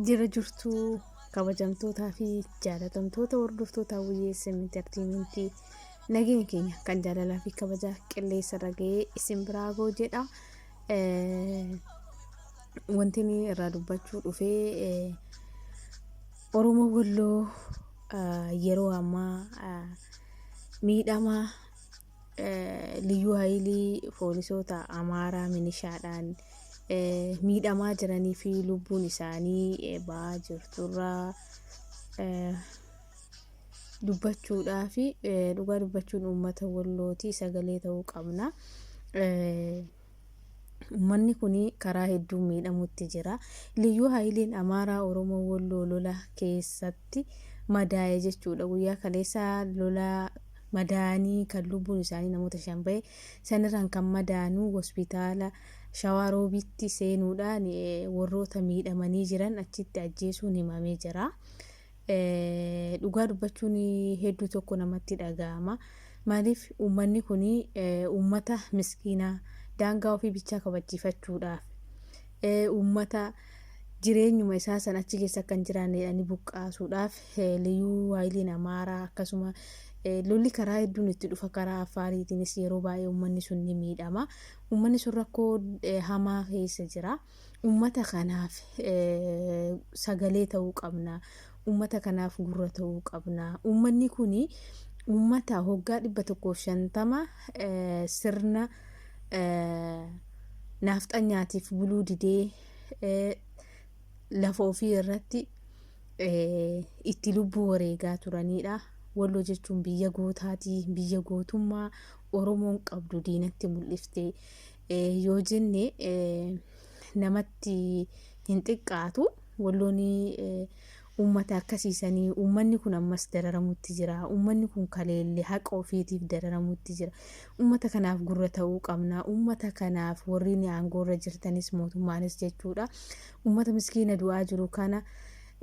Jira jirtuu kabajamtootaa fi jaalatamtoota hordoftoota Hawwiyyee SM Entertainment nageenya keenya kan jaalalaa fi kabajaa qilleensa irra ga'ee isin biraa ga'u jedha. Wanti inni irraa dubbachuu dhufee Oromoo Walloo yeroo ammaa miidhama liyyuu hayilii poolisoota Amaaraa minishaadhaan miidhamaa jiranii fi lubbuun isaanii ba'aa jirturraa dubbachuudhaa fi dhugaa dubbachuun uummata Wallootii sagalee ta'uu qabna. Uummanni kun karaa hedduun miidhamutti jira. Liyyuu Hayiliin Amaaraa Oromoo Walloo lola keessatti madaa'e jechuudha. Guyyaa kaleessaa lola madaa'anii kan lubbuun isaanii namoota 5 bahe sanirraan kan madaa'anuu hospitaala Shawaa Roobitti seenuudhaan warroota miidhamanii jiran achitti ajjeesuun himamee jira. Dhugaa dubbachuun hedduu tokko namatti dhaga'ama. Maaliif uummanni kun uummata miskiinaa daangaa ofii bichaa kabachiifachuudhaaf uummata jireenyuma isaa san achi keessa akka hin jiraanne jedhanii buqqaasuudhaaf liyyuu haayiliin Amaaraa akkasuma lolli karaa hedduun itti dhufa karaa Affaariitiinis yeroo baay'ee uummanni sun ni miidhama. Uummanni sun rakkoo hamaa keessa jira. Uummata kanaaf sagalee ta'uu qabna. Uummata kanaaf gurra ta'uu qabna. Uummanni kun uummata hoggaa 150 sirna naafxanyaatiif buluu didee lafa ofii irratti itti lubbuu wareegaa turaniidha. Walloo jechuun biyya gootaati. Biyya gootummaa Oromoon qabdu diinatti mul'ifte yoo jenne namatti hin xiqqaatu. Walloon uummata akkasiisanii uummanni kun ammas dararamutti jira. Uummanni kun kaleelle haqa ofiitiif dararamutti jira. Uummata kanaaf gurra ta'uu qabna. Uummata kanaaf warri aangoorra jirtanis mootummaanis jechuudha. Uummata miskiina du'aa jiru kana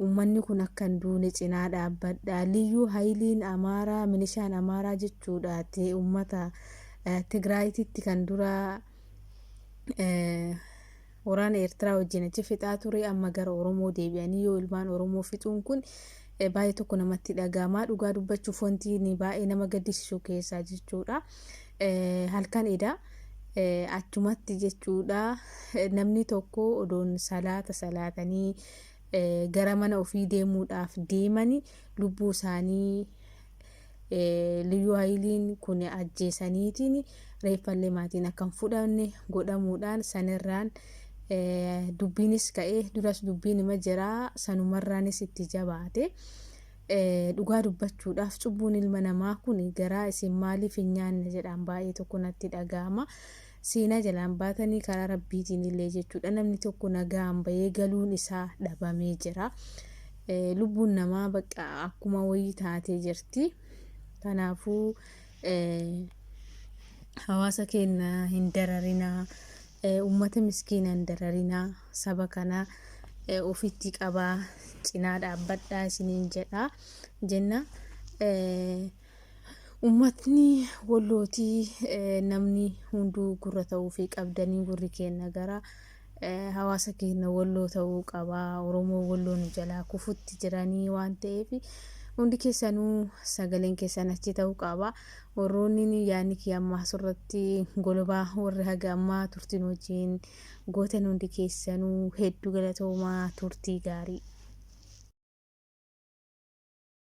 uummanni kun akka hin duune cinaa dhaabbadha. Liyyuu Hayiliin Amaaraa milishaan Amaaraa jechuudha. Uummata Tigraayititti kan dura waraana Eertiraa wajjin achi fixaa ture amma gara Oromoo deebi'anii yoo ilmaan Oromoo fixuun kun baay'ee tokko namatti dhaga'ama. Dhugaa dubbachuuf wanti inni baay'ee nama gaddisiisu keessaa jechuudha. Halkan eda achumatti jechuudha namni tokko odoon salaata salaatanii gara mana ofii deemuudhaaf deemani lubbuu isaanii liyyuu hayiliin kun ajjeesaniitiin reeffallee maatiin akka hin fudhanne godhamuudhaan sanirraan dubbiinis ka'ee duras dubbiin ima jira sanumarraanis itti jabaate. Dhugaa dubbachuudhaaf cubbuun ilma namaa kun garaa isin maaliif hin nyaanne jedhaan baay'ee tokko natti dhaga'ama. Seenaa jalaan baatanii karaa rabbiitiin illee jechuudha namni tokko nagaan bahee galuun isaa dhabamee jira. Lubbuun namaa bakka akkuma wayii taatee jirti. Kanaafuu hawaasa keenya hin dararinaa, uummata miskiina hin dararinaa, saba kana ofitti qabaa, cinaa dhaabbadhaa isiniin jedha jenna. Uummatni Wallootii namni hunduu gurra ta'uufii qabdanii gurri keenya gara hawaasa keenya Walloo ta'uu qaba. Oromoo Walloo nu jalaa kufutti jiranii waan ta'eef hundi keessanuu sagaleen keessan achi ta'uu qaba. Warroonni yaadni kiyya ammaa asirratti golobaa warri haga ammaa turtiin wajjin gootan hundi keessanuu hedduu galatoomaa turtii gaarii.